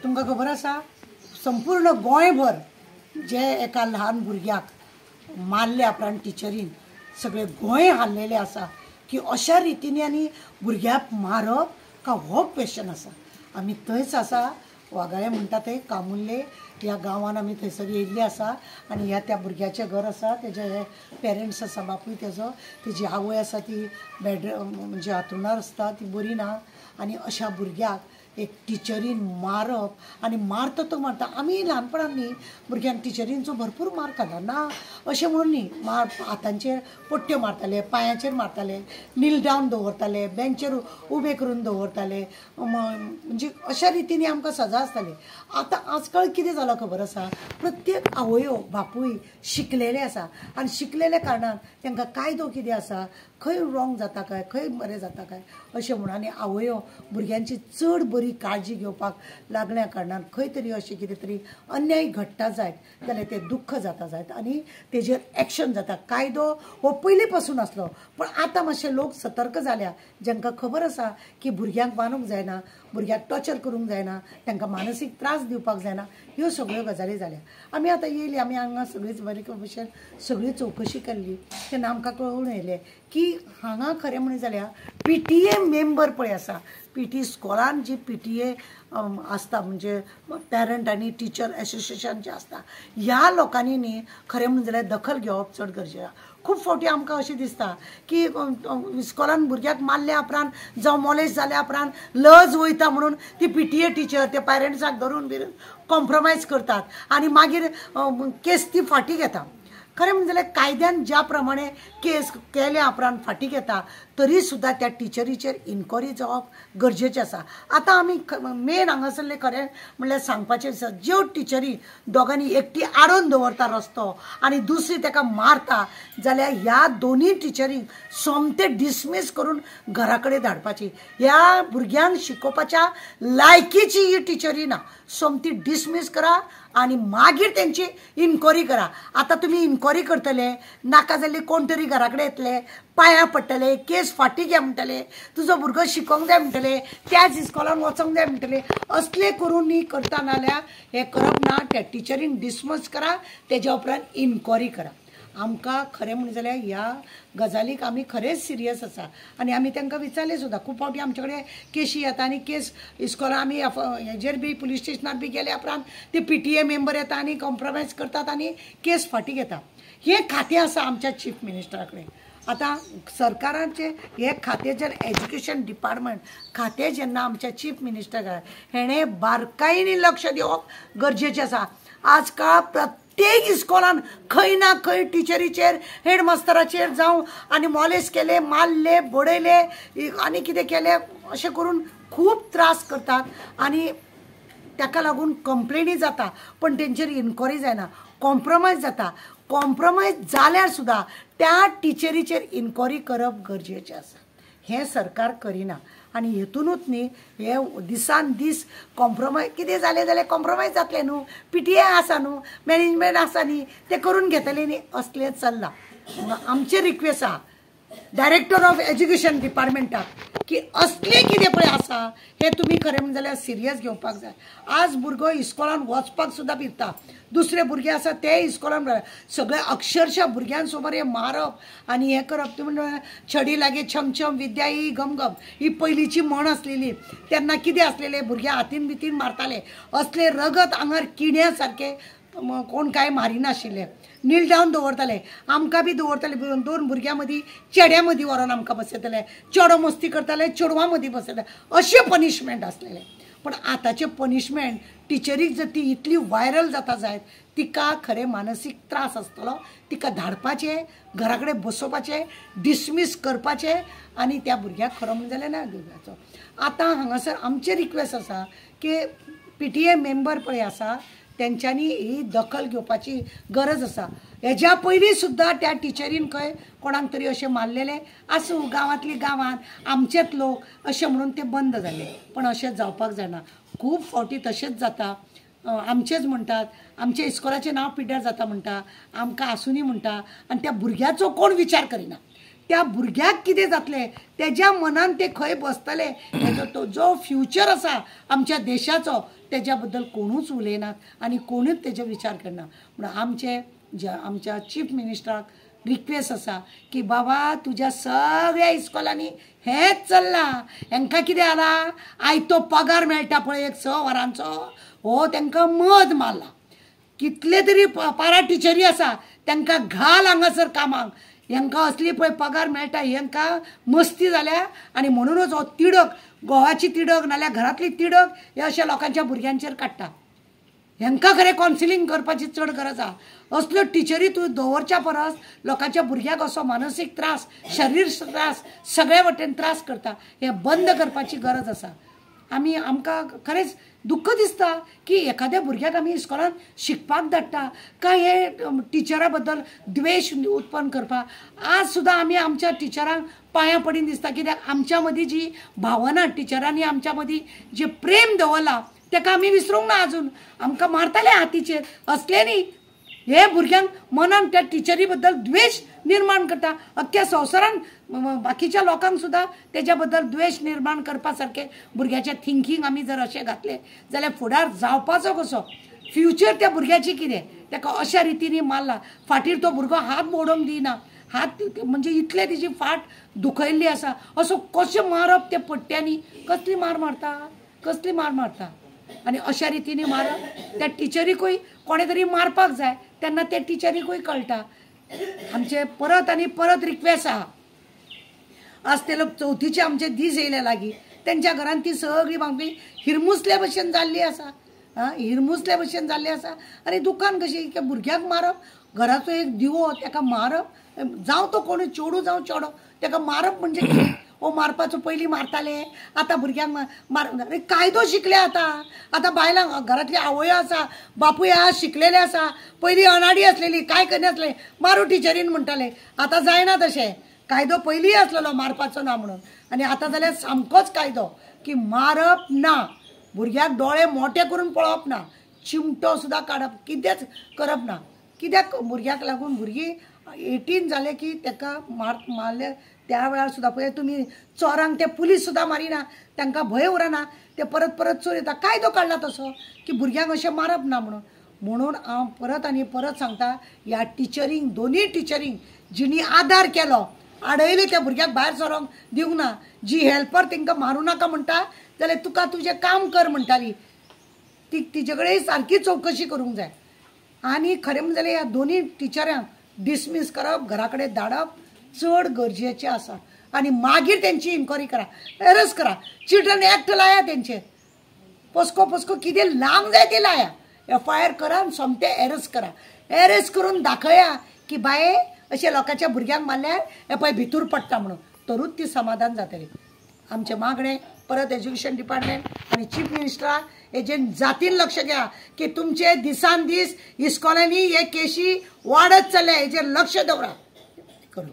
तुमकां खबर आसा संपूर्ण गोंयभर जे एका ल्हान भुरग्याक मारल्या उपरांत टिचरीन सगळे गोंय हाल्लेलें आसा की अशा रितीन आनी भुरग्याक मारप का हो क्वेश्चन आसा. आमी थंयच आसा, वागाळे म्हणटा थंय कामुल्ले ह्या गांवान आमी थंयसर येयल्ले आसा आनी ह्या त्या भुरग्याचें घर आसा, तेजे हे पेरंट्स आसा, बापूय तेजो, तेजी आवय आसा ती बेड म्हणजे हातरुणार आसता, ती बरी ना. आनी अशा भुरग्याक एक टिचरीन मारप आनी मारता तो मारता. आमी ल्हानपणान न्ही भुरग्यांक टिचरींचो भरपूर मार खाला ना अशें म्हणून न्ही, मार हातांचेर पट्ट्यो मारताले, पांयाचेर मारताले, नील डावन दवरताले, बेंचेर उबे करून दवरताले, म्हणजे अशा रितीन आमकां सजा आसताली. आतां आजकाल कितें जालां खबर आसा, प्रत्येक आवयो बापूय शिकलेले आसा आनी शिकलेल्या कारणान तांकां कायदो कितें आसा, खंय रॉंग जाता काय, खंय बरें जाता काय अशें म्हणून आनी आवयो भुरग्यांची चड बरी काळजी घेवपाक लागल्या कारणान खंय तरी अशें कितें तरी अन्याय घडटा जायत जाल्यार तें दुख्ख जाता जायत आनी तेजेर एक्शन जाता. कायदो हो पयलीं पासून आसलो पण आतां मातशे लोक सतर्क जाल्या, जांकां खबर आसा की भुरग्यांक मारूंक जायना, भुरग्यांक टॉर्चर करूंक जायना, तांकां मानसीक त्रास दिवपाक जायना, ह्यो सगळ्यो गजाली जाल्या. आमी आतां येयली, आमी हांगा सगळीच बरे भशेन सगळी चवकशी केल्ली तेन्ना आमकां कळून येयलें की हांगा खरें म्हणलें जाल्यार PTA member पळय आसा, PT स्कॉलान जी PTA आसता म्हणजे पेरंट आनी टिचर एसोसिएशन जे आसता, ह्या लोकांनी न्ही खरें म्हणलें जाल्यार दखल घेवप चड गरजेचें आसा. खूब फावटी आमकां अशें दिसता की इस्कॉलान भुरग्याक मारल्या उपरांत जावं मॉलेज जाल्या उपरांत लज वयता म्हणून ती PTA teacher ते पेरंट्साक धरून बिरून कॉम्प्रोमायज करतात आनी मागीर केस ती फाटीं घेता. खरें म्हणजे जाल्यार कायद्यान ज्या प्रमाणे केस केल्या उपरांत फाटीं घेता तरी सुद्दां त्या टिचरीचेर इन्क्वायरी जावप गरजेचें आसा. आतां आमी मेन हांगासरलें खरें म्हणल्यार सांगपाचें आसा, ज्यो टिचरी दोगांनी एकटी आडोवन दवरता रस्तो आनी दुसरी ताका मारता जाल्यार ह्या दोनूय टिचरींक सोमते डिसमीस करून घरा कडेन धाडपाची. ह्या भुरग्यांक शिकोवपाच्या लायकीची ही टिचरी ना, सोमती डिसमीस करा आनी मागीर तेंची इन्क्वायरी करा. आतां तुमी इन्क्वायरी करतले, नाका जाल्ली कोण तरी घरा कडेन येतले, पांयां पडटले, केस फाटीं घे म्हणटले, तुजो भुरगो शिकोंक जाय म्हणटले, त्याच इस्कॉलान वचोंक जाय म्हणटले, असले करून न्ही करता नाल्यार हें करप ना. त्या टिचरीन डिसमस करा, तेज्या उपरांत इन्क्वायरी करा. आमकां खरें म्हणलें जाल्यार ह्या गजालीक आमी खरेंच सिरियस आसा आनी आमी तांकां विचारलें सुद्दां. खूब फावटी आमचे कडेन केशी येता आनी केस इस्कॉलान आमी हेजेर बी पुलीस स्टेशनार बी गेल्या उपरांत ते PTA member येता आनी कॉम्प्रोमायज करतात आनी केस फाटीं घेता. हें खातें आसा आमच्या चीफ मिनिस्टरा कडेन. आतां सरकाराचें हें खातें जर एज्युकेशन डिपार्टमेंट खातें जेन्ना आमच्या चीफ मिनिस्टरा हेणें बारकायेन लक्ष दिवप गरजेचें आसा. आज काळ प्रत्येक इस्कॉलान खंय ना खंय टिचरीचेर हेडमास्तराचेर जावं आनी मॉलेज केले, मारले, बडयले आनी कितें केलें अशें करून खूब त्रास करतात आनी ताका लागून कंप्लेनी जाता पण तेंचेर इन्क्वायरी जायना, कॉम्प्रोमायज जाता. कॉम्प्रोमायज जाल्यार सुद्दां त्या टिचरीचेर इन्क्वायरी करप गरजेचें आसा. हें सरकार करिना आनी हेतुनूच न्ही हे दिसान दीस कॉम्प्रोमायज कितें जालें जाल्यार कॉम्प्रोमायज जातलें न्हू, PTA आसा न्हू, मॅनेजमेंट आसा न्ही, तें करून घेतलें न्ही, असलें चल्लां. आमचें रिक्वेस्ट आसा डायरेक्टर ऑफ एज्युकेशन डिपार्टमेंटाक की असलें कितें पळय आसा हें तुमी खरें म्हणलें जाल्यार सिरियस घेवपाक जाय. आज भुरगो इस्कॉलान वचपाक सुद्दां भिता, दुसरे भुरगे आसा ते इस्कॉलान सगळे अक्षरशः भुरग्यां समोर हें मारप आनी हें करप. तुमी छडी लागे छमछम विद्या ही गमगम ही पयलींची म्हण आसलेली. तेन्ना कितें आसलेलें, भुरगे हातीन बितीन मारताले, असले रगत आंगार किण्या सारकें कोण कांय मारिनाशिल्लें, नील डावन दवरताले, आमकां बी दवरताले. दोन भुरग्यां मदीं चेड्यां मदीं व्हरोन आमकां बसयताले, चेडो मस्ती करताले, चेडवां मदीं बसयताले, अशें पनिशमेंट आसलेलें. पण आतांचें पनिशमेंट टिचरीक जर ती इतली वायरल जाता जायत तिका खरें मानसीक त्रास आसतलो, तिका धाडपाचें, घरा कडेन बसोवपाचें, डिसमीस करपाचें आनी त्या भुरग्याक खरो म्हणलें जाल्यार ना दिवपाचो. आतां हांगासर आमचें रिक्वेस्ट आसा की PTA member पळय आसा तेंच्यांनी ही दखल घेवपाची गरज आसा. हेज्या पयलीं सुद्दां त्या टिचरीन खंय कोणाक तरी अशें मारलेलें आसूं, गांवांतली गांवांत आमचेच लोक अशें म्हणून ते बंद जाले. पण अशें जावपाक जायना. खूब फावटी तशेंच जाता, आमचेच म्हणटात, आमच्या इस्कॉलाचें नांव पिड्ड्यार जाता म्हणटा, आमकां आसूनी म्हणटा आनी त्या भुरग्याचो कोण विचार करिना. त्या भुरग्याक कितें जातलें, तेज्या मनान ते खंय बसतले, तेजो तो जो फ्युचर आसा आमच्या देशाचो तेज्या बद्दल कोणूच उलयनात आनी कोणूच तेजो विचार करना. म्हणून आमचे आमच्या चीफ मिनिस्टराक रिक्वेस्ट आसा की बाबा तुज्या सगळ्या इस्कॉलांनी हेंच चल्लां, हेंकां कितें जाला आयतो पगार मेळटा पळय एक 6 वरांचो, हो तांकां मद मारला. कितले तरी पारा टिचरी आसा तांकां घाल हांगासर कामाक, हेंकां असली पळय पगार मेळटा, हेंकां मस्ती जाल्या आनी म्हणूनच हो तिडक, गोवाची तिडक नाल्यार घरांतली तिडक हे अशा लोकांच्या भुरग्यांचेर काडटा. हेंकां खरें कावन्सिलींग करपाची चड गरज आसा. असल्यो टिचरी तूं दवरच्या परस लोकांच्या भुरग्याक असो मानसीक त्रास, शरीर त्रास, सगळे वटेन त्रास करता, हें बंद करपाची गरज आसा. आमी आमकां खरेंच दुख्ख दिसता की एखाद्या भुरग्याक आमी इस्कॉलान शिकपाक धाडटा काय हे टिचरा बद्दल द्वेश उत्पन्न करपाक. आज सुद्दां आमी आमच्या टिचरांक पांयां पडीन दिसता, कित्याक आमच्या मदीं जी भावना टिचरांनी आमच्या मदीं जे प्रेम दवरलां तेका आमी विसरूंक ना. अजून आमकां मारताले हातीचेर, असले न्ही हे भुरग्यांक मनान त्या टिचरी बद्दल द्वेश निर्माण करता. अख्ख्या संवसारान बाकीच्या लोकांक सुद्दां तेज्या बद्दल द्वेश निर्माण करपा सारकें भुरग्याचें थिंकींग आमी जर अशें घातलें जाल्यार फुडार जावपाचो कसो, फ्युचर त्या भुरग्याची कितें. तेका अशा रितीन मारला, फाटीर तो भुरगो हात मोडोवंक दिना, हात म्हणजे इतले तेजी फाट दुखयल्ली आसा. असो कशें मारप त्या पट्ट्यांनी, कसली मार मारता, कसली मार मारता आनी अशा रितीन मारप. त्या टिचरीकूय कोणें तरी मारपाक जाय, तेन्ना त्या टिचरीकूय कळटा. आमचे परत आनी परत रिक्वेस्ट आहा, आज ते लोक चवथीचे आमचे दीस येयले लागीं, तेंच्या घरान ती सगळी बांगडी हिरमुसल्या भशेन जाल्ली आसा, आं हिरमुसल्या भशेन जाल्ली आसा. आनी दुकान कशी की भुरग्याक मारप, घराचो एक दिवो तेका मारप, जावं तो कोणूय चेडूं जावं चेडो तेका मारप म्हणजे कितें. ओ मारपाचो पयलीं मारताले, आतां भुरग्यांक मार. अरे कायदो शिकले आतां, आतां बायलां घरांतली आवयो आसा, बापूय आसा, शिकलेले आसा. पयलीं अनाडी आसलेली, कांय करनासले, मारू टिचरीन म्हणटाले. आतां जायना तशें, कायदो पयलीं आसलेलो मारपाचो ना म्हणून, आनी आतां जाल्यार सामकोच कायदो की मारप ना, भुरग्याक दोळे मोठे करून पळोवप ना, चिमटो सुद्दां काडप, कितेंच करप ना. कित्याक भुरग्याक लागून भुरगीं 18 जाले की तेका मारले त्या वेळार सुद्दां पळय तुमी चोरांक ते पुलीस सुद्दां मारिना, तांकां भंय उरना, ते परत परत चोर येता. कायदो काडला तसो की भुरग्यांक अशें मारप ना म्हणून. म्हणून हांव परत आनी परत सांगता, ह्या टिचरींक, दोनूय टिचरींक जिणी आदार केलो, आडयले त्या भुरग्याक भायर सरोंक दिवंक ना, जी हेल्पर तांकां मारूं नाका म्हणटा जाल्यार तुका तुजें काम कर म्हणटाली, ती तिजे कडेन सारकी चवकशी करूंक जाय. आनी खरें म्हणलें जाल्यार ह्या दोनूय टिचरांक डिसमीस करप, घरा कडेन धाडप चड गरजेचें आसा. आनी मागीर तेंची इन्क्वायरी करा, एरेस्ट करा, चिल्ड्रन एक्ट लाया तेंचेर, पोस्को पोस्को कितें लावंक जाय तें लाया, एफ I R करा आनी सोमतें एरेस्ट करा. एरेस्ट करून दाखया की बाये अशें लोकांच्या भुरग्यांक मारल्यार हे पळय भितूर पडटा म्हणून, तरूच ती समाधान जातली. आमचें मागणें परत एज्युकेशन डिपार्टमेंट आनी चीफ मिनिस्टरा हेजेर जातीन लक्ष घ्या की तुमचे दिसान दीस इस्कॉलांनी हे केशी वाडत चल्ल्या, हेजेर लक्ष दवरा करूं.